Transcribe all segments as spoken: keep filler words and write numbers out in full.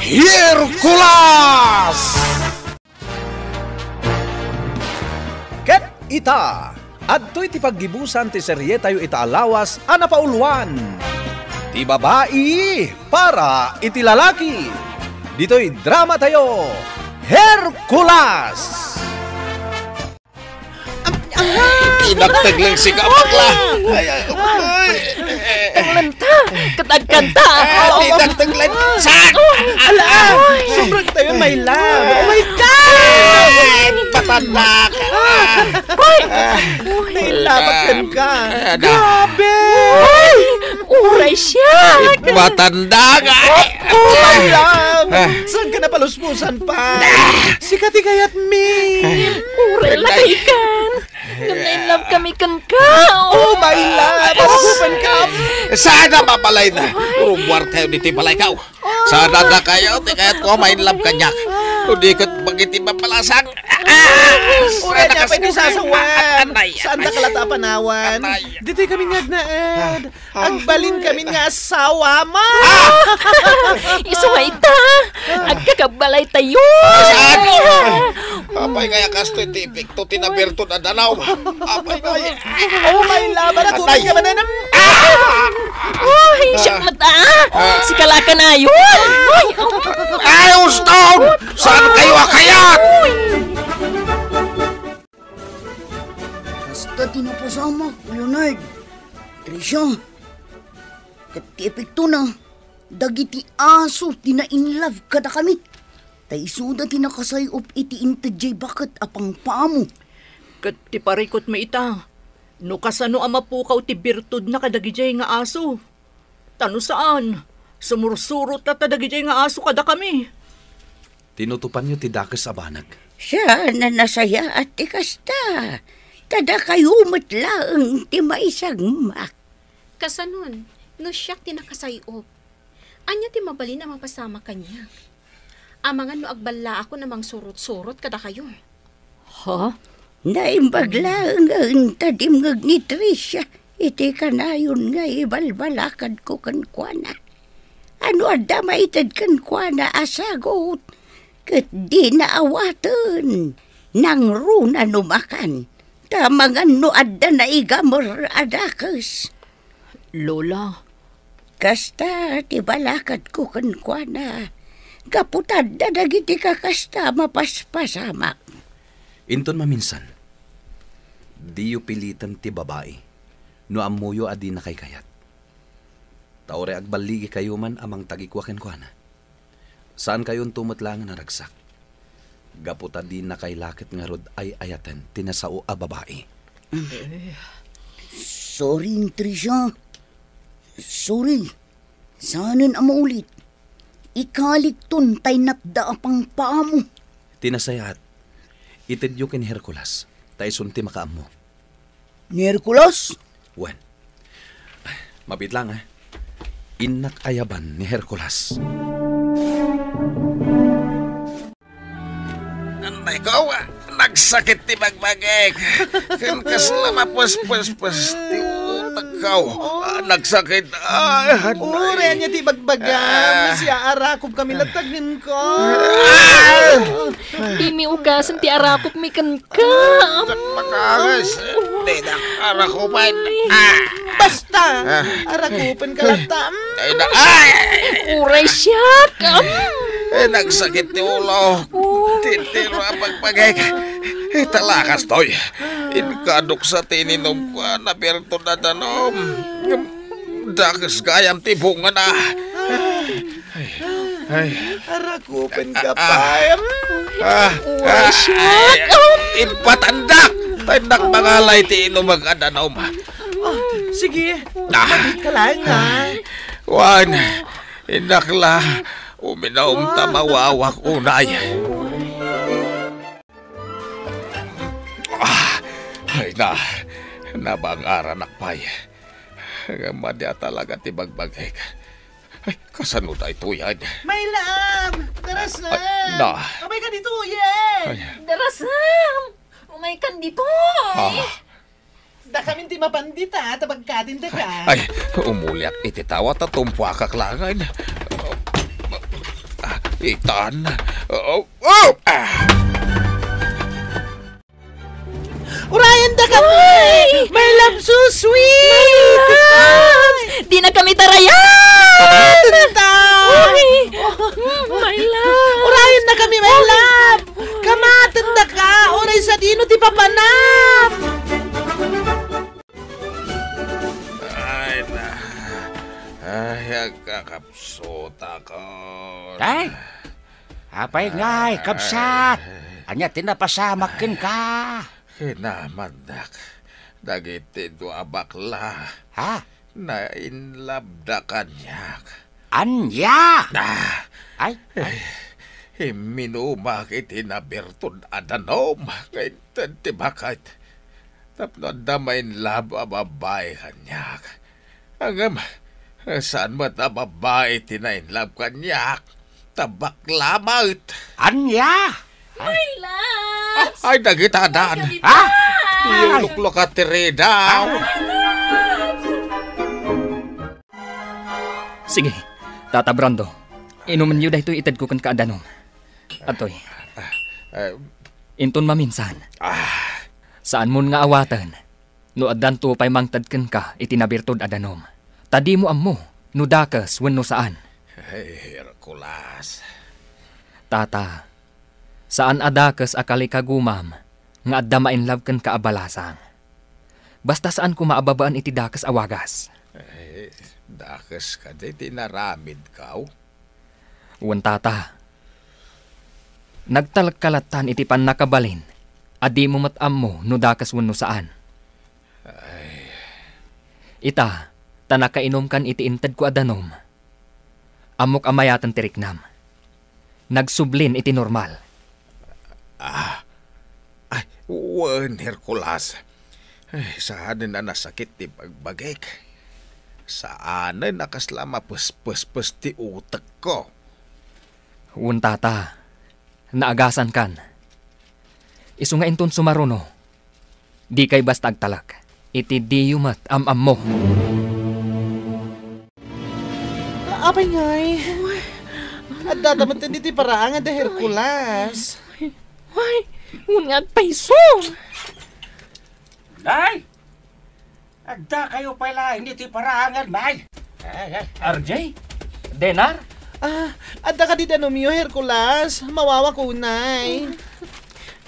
Hercules! Ket ita, adtoy ti paggibusan ti serietayo ita a lawas a napauluan, Ti Babai para iti Lalaki. Ditoy dramatayo, Hercules! Ay, tinagtag lang si Kapakla. Ay, ay, ay. Taglan ta. Katagkan ta. Ah, tinagtag lang. Saan? Ala, ay. Sobrang tayo, my love. Oh my God! Ay, patandak. Ay, nailapat ka. Ay, ada. Grabe! Ay, uray siya. Matandak. Oh my love. Ah. Saan ka napaluspusan pa? Ah. Sika ti kayat mi. Uray la kaikan. Ngem na-in love kami kenka. Oh, my love. Pasupan ka. Saan a mabalay na? Ay. Rummuar kayo ditoy balay kaw. Saan a da kayo? Ti kayat ko, ma-in love kaniak. Kundi ket bagiti mapalasak. Ah! Uray niya pwede sasawan. Anay, anay. Saan da kalata a panawan? Anay. Ditoy kami nga agnaed. Ah. Agbalin kami nga asawa mo. Ah! Isu nga ita, agkakabbalay tayo. Saan? Apay nga kastoy ti epekto ti nabertud a danum? Apay nga. Oh, my love, anak, atay. Ka man, anam. Ah! Uy, siak met a. Ah. Sika la kanayon. Uy, um. Ay, uston! Saan kayo akayat? Uy. Kasta ti napasamak, Leonard. Tricia, ket ti epektona, dagiti aso ti na-in love kadakami. Ta isuda ti nakasay-op iti inted jay baket a pangpamo. Ket ti parikutmi ita, no kasano a mapukaw ti birtudna kadagijay nga aso. Ta no saan, sumursurot latta dagijay nga aso kadakami. Tinutopanyo ti dakes a banag. Saan a nasayaat ti kasta. Ta dakayo met laeng ti maisagmak. Kasanon, no siak ti nakasay-op, ania ti mabalin a mapasamak kaniak? Amangan no agballaakon a mangsurot-surot kadakayo. Ha? Naimbag laeng ta dimngeg ni Tricia iti kanayon nga ibalbalakadko kenkuana. A no adda maited kenkuana a sagut, ket dina awaten, nangruna no makan, ta amangan no adda naigamer a dakes. Lola. Kasta ti balakadko kenkuana, gapu ta adda dagiti kakasta a mapaspasamak. Inton maminsan, diyo piliten ti babai no ammoyo a dinakay kayat. Ta uray agballigikayo man a mangtagikua kenkuana. Saankayonto met laengen a ragsak. Gapu ta dinakay la ket ngarud ay-ayaten ti nasao a babai. Sorry, Tricia. Sorry. Saanen a maulit. Ikalikton tay natda a pangpamo. Ti nasayaat, itedyo ken Hercules, ta isun ti makaammo. Ni Hercules? Wen. Mabiit lang, eh. Innak ayaban ni Hercules. Anay ko, nagsakit ti bagbagek. Ken kasla mapuespuespes ti utek ko. Ah, nagsakit. Ay, anay. Uray ania ti bagbagam, ah, siya arakop kami latta kenka. Ah! Dimi ugasen ti arakopmi kenka. Dak makagas. Dinak arakopen. Ah! Basta! Ah. Arakopenka latta. Ay, na, ay! Uray siak. Eh, nagsakit ti ulo. Oh. Titiro a pagpagek. Ita la kastoy. Inkaduksa ti ininumko a nabertud a danum. Ngem dakes gayam ti bungana. Ay, ay. Arakopenka pay. Ah, ah, ah, ay, impatandak. Tay innak mangalay ti inumek a danum. Ah, sige. Ah. Mabiit ka lang, ha? Wen, innak la. Uminom ta mawawak unay. Ah, ay na, nabangaranak pay. Ngem ania talaga ti bagbagek. Ay, kasano daytoy, ay? My love! Darasam! Ay, na. Umayka ditoyen! Ay. Darasam! Umaykan ditoy! Ah. Dakamin ti mapandita, ta bagkatin daka. Ay, umuliak iti tawa, ta tumpuakak laeng. Ah, Itan. Oh, oh, ah. Urayan da kami! Uy! My love, so sweet! My love! Di na kami tarayan! Kamaten ta! Uy! My love! Urayan da kami, my love! Kamaten da ka! Uray sadino ti papanam! Ay, na. Ay, agkakapsutak. Ay! Apay ngay, kabsat? Ania ti napasamak kenka? Kinamandak. Dagiti dua a bakla. Ha? Nainlabda kaniak. Ania? Ah! Ay, ay. Imminumak iti nabirtud a danum nga inted ti baket. Tapno adda mainlove a babai kaniak. Ngem, saan met a babai ti nainlove kaniak, ta bakla met. Ania? My love! Ah, ay, dagita adan. Ha? Ay, kalita! Iuluklo ka ti ridaw. Ah. Sige, Tata Brando. Inumenyo daytoy itedko kenka a danum. Adtoy. Ah, ah, inton maminsan. Ah. Saanmon nga awaten no addanto pay mangted kenka iti nabirtud a danum. Ta dimo ammo no dakes wenno saan. Ay, Hercules. Tata, saan a dakes a kalikagumam nga adda mainlove kenka a balasang. Basta saan koma a babaen iti dakes a wagas. Ay, dakes kadi ti inaramidko? Wen, Tata. Nagtalekka lattan iti pannakabalin a dimo met ammo no dakes wenno saan. Ay. Ita, ta nakainumkan iti intedko a danum. Ammok a mayaten ti riknam. Nagsublin iti normal. Ah, ay, wen, Hercules. Ay, saanen a nasakit ti bagbagik. Saanen a kasla mapespespes ti utekko. Wen, Tata, naagasankan. Isu nga inton sumaruno, dikay basta agtalek iti diyo met am-ammo. Apay ngay? Uy. Addata met iti paraangan da Hercules. Uy, uy, wen nga agpayso. Nay! Addakayo pay laeng iti paraangan, Nay! Ay, ay. R J? Denar? Ah, adda kadi danumyo, Hercules? Mawawak unay.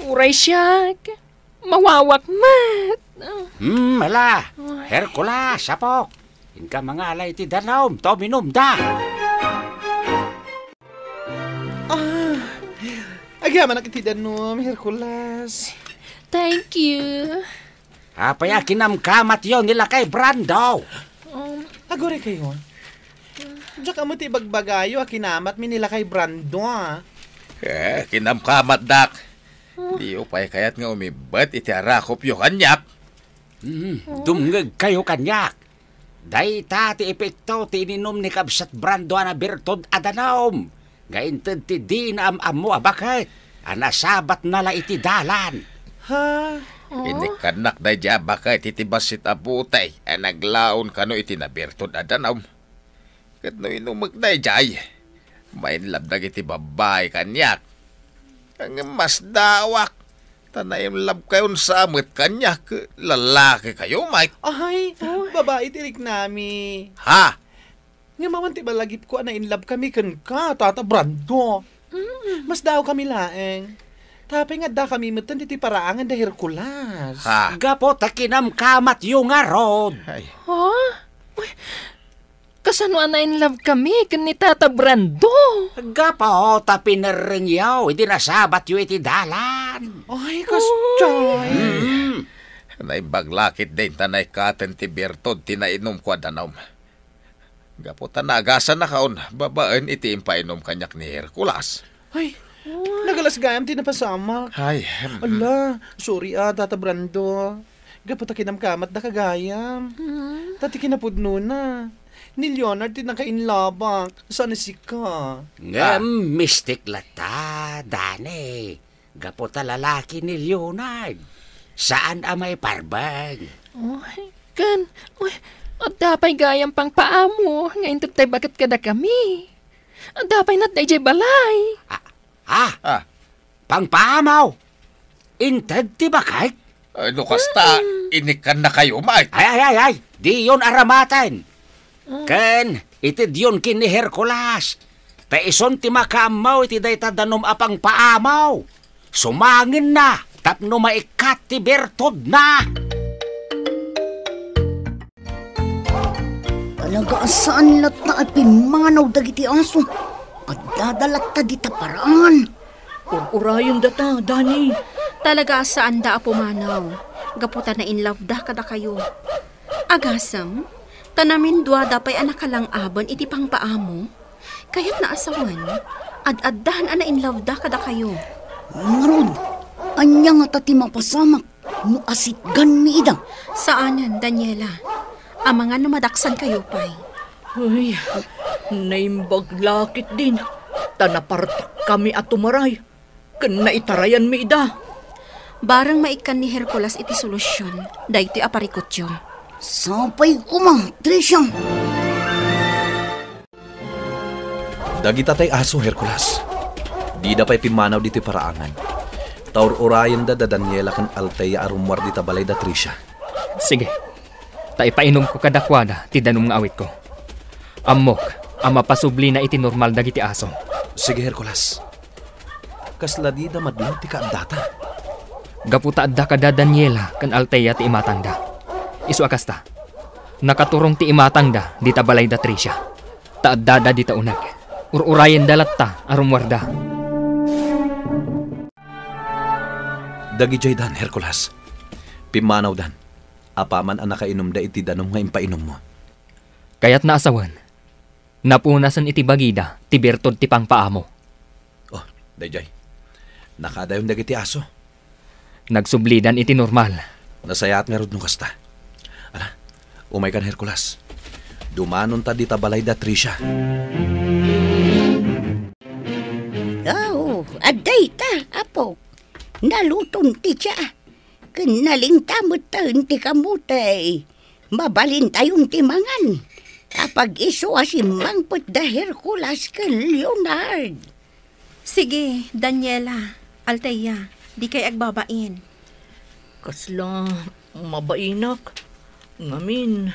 Uray siak. Mawawak met. Hmm, ala. Ay. Hercules, apok. Inka mangala iti danum, ta uminumda. Ah, agyamanak iti danum, Hercules. Thank you. Apay a kinamkamatyo ni Lakay Brando? Um, Aguraykayo. Diak ammo ti ibagbagayo a kinamatmi ni Lakay Brando, ah. Eh, kinamkamatdak. Diyo pay kayat nga umibbet iti arakopyo kaniak? Hmm, dumngegkayo kaniak. Dayta ti epekto ti ininum ni Kabsat Brando a nabirtud a danum nga inted ti dina am-ammo a baket a nasabatna la iti dalan. Ha? Inikkannak daydiay a baket iti bassit a butey a naglaon kano iti nabirtud a danum. Ket no inumek daydiay, mainlove dagiti babbai kaniak. Ngem masdaawak, ta nainlove-kayon sa met kaniak, lalakikayo, Mike. Ay, babai ti riknami. Ha? Ngem awan ti balagipko a nainlove-kami kenka, Tata Brando. Mm. Masdaawkami laeng. Tapay nga addakami metten iti paraangan da Hercules. Ha? Gapu ta kinamkamatyo ngarud. Ay. Ha? Uy, kasano a nainlove-kami ken ni Tata Brando? Gapu ta pinerrengyo idi nasabatyo iti dalan. Ay, kastoy. Mm. Naimbag la ketdin ta naikkaten ti birtud ti nainumko a danum. Gapu ta nagasannakon babaen iti impainum kaniak ni Hercules. Ay, nagalas gayam ti napasamak. Ay, em. Ala, sorry a, Tata Brando. Gapu ta kinamkamatdaka gayam. Hmm. Ta ti kinapudnona, ni Leonard ti nakainlabak, saan a sika. Ngem, ah, mistik latta, Dani. Gapu ta lalaki ni Leonard, saan a maiparbeng. Uy, ken, uy, adda pay gayam pangpaamo nga inted tay baket kadakami. Adda pay natda idiay balay. Ah, ah, Ah. Pangpaamaw! Inted ti bakek? Ay, no kasta, inikkannakayo, Mike. Ay, ay, ay, ay! Diyon aramaten! Ken itedyon ken ni Hercules, ta isun ti makaammo iti dayta danum a pangpaamaw. Sumangenna tapno maikkat ti bertodna. Talaga a saan latta a pimmanaw dagiti aso. Addada latta dita paraangan. Ur-urayendata, Dani. Talaga a saanda a pumanaw, gapu ta na-in love da kadakayo. Agasem, ta naminduada pay a nakalang-aben iti pangpaamo. Kayatna a sawen, ad-addan a na-in love da kadakayo. Ngarud, ania ngata ti mapasamak no asitganmi ida? Saanen, Daniela. Amangan no madaksankayo pay. Ay, naimbag la ketdin, ta napartakkami a tumaray, ken naitarayanmi ida. Bareng maikkan ni Hercules iti solusion daytoy a parikutyo. Sapay koma, Tricia. Dagita tay aso, Hercules. Dida pay pimmanaw ditoy paraangan. Ta ur-urayenda da Daniela ken Althea a rummuar dita balay da Tricia. Sige. Ta ipainumko kadakuada ti danum nga awitko. Ammok a mapasublina iti normal dagiti aso. Sige, Hercules. Kasla dida madlaw ti kaaddata. Gapu ta adda kada Daniela ken Althea ti imatangda. Isu a kasta, nakaturong ti imatangda dita balay da Tricia. Ta addada dita uneg. Ur-urayenda latta a rummuarda. Dagidiaydan, Hercules. Pimmanawdan. Apaman a nakainumda iti danum nga impainummo. Kayatna a sawen, napunasen iti bagida ti birtud ti pangpaamo. Oh, daydiay. Nakadayon dagiti aso. Nagsublidan iti normal. Nasayaat ngarud no kasta. Ala, umaykan, Hercules. Dumanonta dita balay da Tricia. Oh, adda ita, apo. Naluton ti tsa. Ken nalingta metten ti kamote. Mabalintayon ti mangan. Apag-isu a simmangpet da Hercules ken Leonard. Sige, Daniela, Althea, dikay agbabain. Kasla mabainak, ngamin,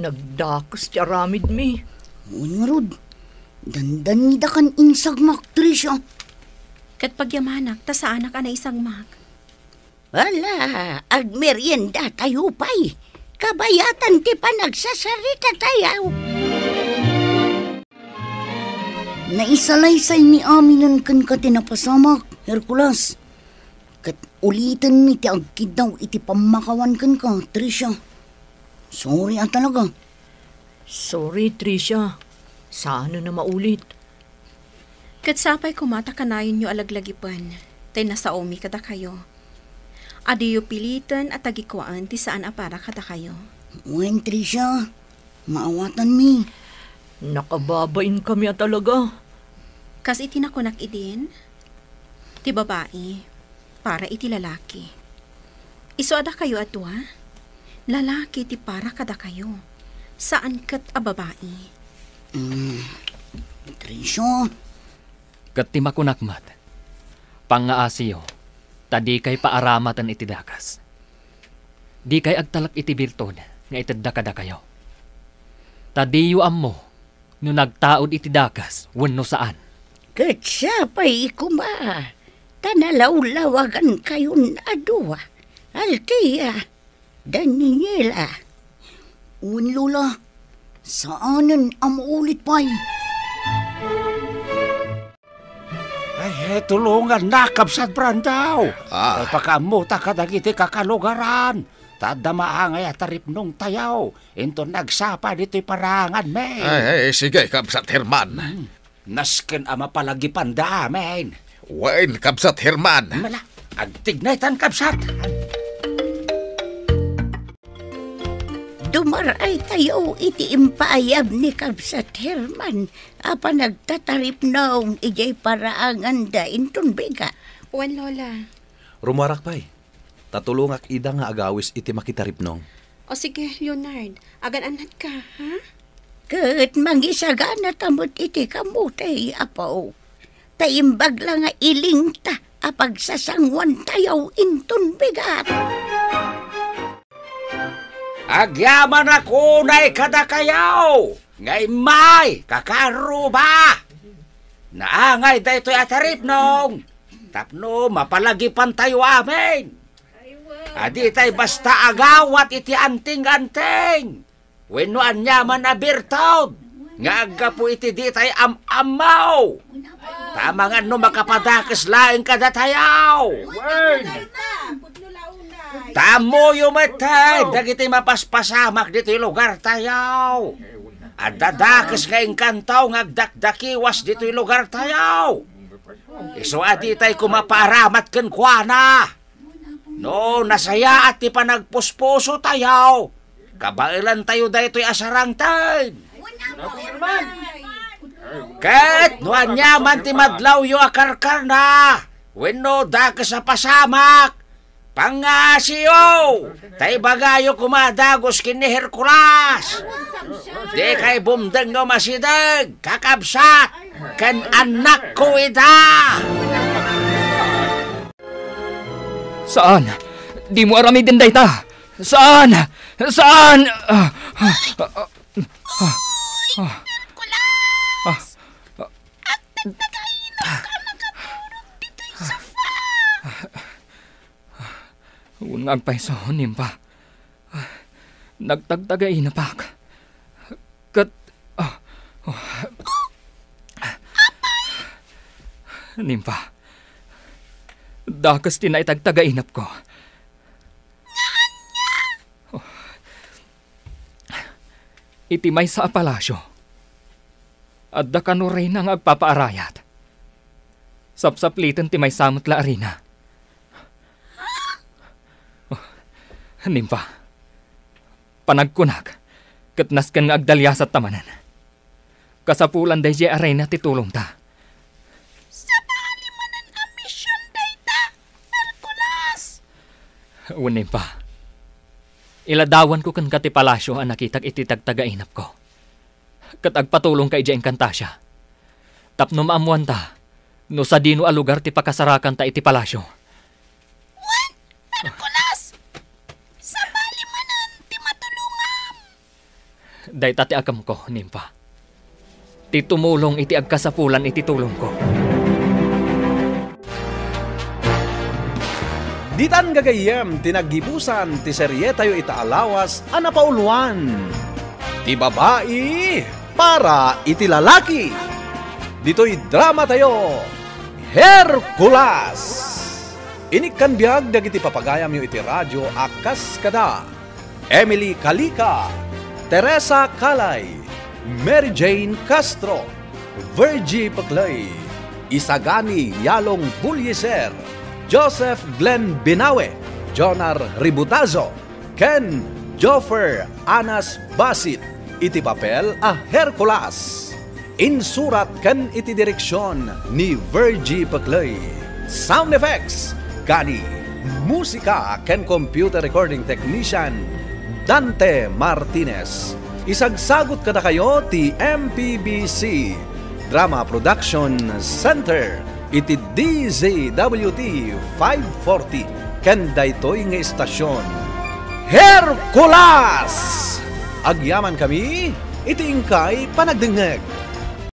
nagdakes ti aramidmi. Wen ngarud, dandanidakan insagmak, Tricia. Ket pagyamanak, ta saanak a naisagmak. Ala, agmeriendatayo pay. Kabayatan ti panagsasaritatayo. Naisalaysay ni aminen kenka ti napasamak, Hercules. Ket ulitenmi ti agkiddaw iti pammakawan kenka, Tricia. Sorry a talaga. Sorry, Tricia. Saanen a maulit. Ket sapay koma ta kanayonyo a laglagipen, tay nasaomi kadakayo. Adiyo piliten a tagikuaen ti saan a para kadakayo. Wen, Tricia, maawatanmi. Nakababainkami a talaga. Kas iti nakunak idin, ti babai, para iti lalaki. Isu a dakayo a dua, lalaki ti para kadakayo, saan ket a babai. Mm, Tricia. Ket ti makunak met, pangngaasiyo, ta dikay paaramaten iti dakes. Dikay agtalek iti birtud nga itedda kadakayo. Ta diyo ammo no nagtaud iti dakes wenno saan. Ket sapay koma, ta nalawlawagankayon a dua, Althea, Daniela. Wen, Lola, saanen a maulit pay. Ay, eh, tulongannak, Kabsat Brandao. Ah. Ay, pakaammo ta kadagiti kakalugaran. Ta adda maangay a taripnongtayo. Inton nagsapa ditoy paraanganmi. Ay, ay, sige, Kabsat Herman. Hmm. Nasken a mapalagipanda amin. Wen, Kabsat Herman. Mala, agtignaytan, Kabsat. Dumaraytayo iti impaayab ni Kabsat Herman a panagtataripnong idiay paraanganda inton bigat. Wen, Lola. Rummuarak pay. Ta tulongak ida nga agawis iti makitaripnong. O sige, Leonard, agan-annatka, ha? Ket mangisaganata met iti kamote, Apo. Ta imbag la nga ilingta a pagsasanguantayo inton bigat. Agyamanak unay kadakayo nga immay, kakaruba. Naangay daytoy a taripnong tapno mapalagipantayo amin. A ditay basta agawat iti anting-anting wenno aniaman a birtud nga aggapu iti ditay am-ammo. Ta amangan no makapadakes laeng kadatayo. Wen. Ta ammoyo met dagiti mapaspasamak ditoy lugartayo. Adda dakes nga engkanto nga agdakdakiwas ditoy lugartayo. Isu a ditay koma paaramat kenkuana. No nasayaat ti panagpuspusotayo, kabaelantayo daytoy a sarangteng. Ket no aniaman ti madlawyo a karkarna wenno dakes a pasamak, pangngasiyo, ta ibagayo koma a dagus ken ni Hercules. Dikay bumdeng no masideg, kakabsat, ken annakko ida. Saan! Dimo aramiden dayta! Saan! Saan! Ah, ah, ah, ah, ah, ah. Agtagtagainapka a nakaturog ditoy sofa. Wen nga agpayso, Nimpa. Nagtagtagainapak. Ket, ah, oh. Nimpa, dakes ti naitagtagainapko. Oh. Iti maysa a palasio, adda kano reyna nga agpapaarayat. Sapsapliten ti maysa met la a reyna. Oh, Nimpa, panagkunak, ket nasken nga agdaliasatta manen. Kasapulan daydiay a reyna ti tulongta. Sabali manen a mision dayta, Hercules! Wen, Nimpa, iladawanko kenka ti palasio a nakitak iti tagtagainapko. Ket agpatulongka idiay Encantasia tapno maammoanta no sadino a lugar ti pakasarakanta iti palasio. Wen, Hercules! Sabali manen ti matulongam! Dayta ti akemko, Nimpa. Ti tumulong iti agkasapulan iti tulongko. Ditan gagayyem ti naggibusan ti serietayo ita a lawas a napauluan, Ti Babai para iti Lalaki. Ditoy dramatayo, Hercules. Inikkan biag dagiti papagayamyo iti radio a kas kada Emily Calica, Teresa Calay, Mary Jane Castro, Virgie Peclay, Isagani Yalong Bulliser, Joseph Glenn Binawe, Jonar Ributazo, ken Joffer Anas Basit iti papel a Hercules. Insurat ken iti direksion ni Virgie Peclay. Sound effects, kani musika ken computer recording technician, Dante Martinez. Isagsagut kadakayo ti M P B C Drama Production Center iti D Z W T five forty ken daytoy nga istasion, Hercules! Agyamankami iti inkay panagdengngeg.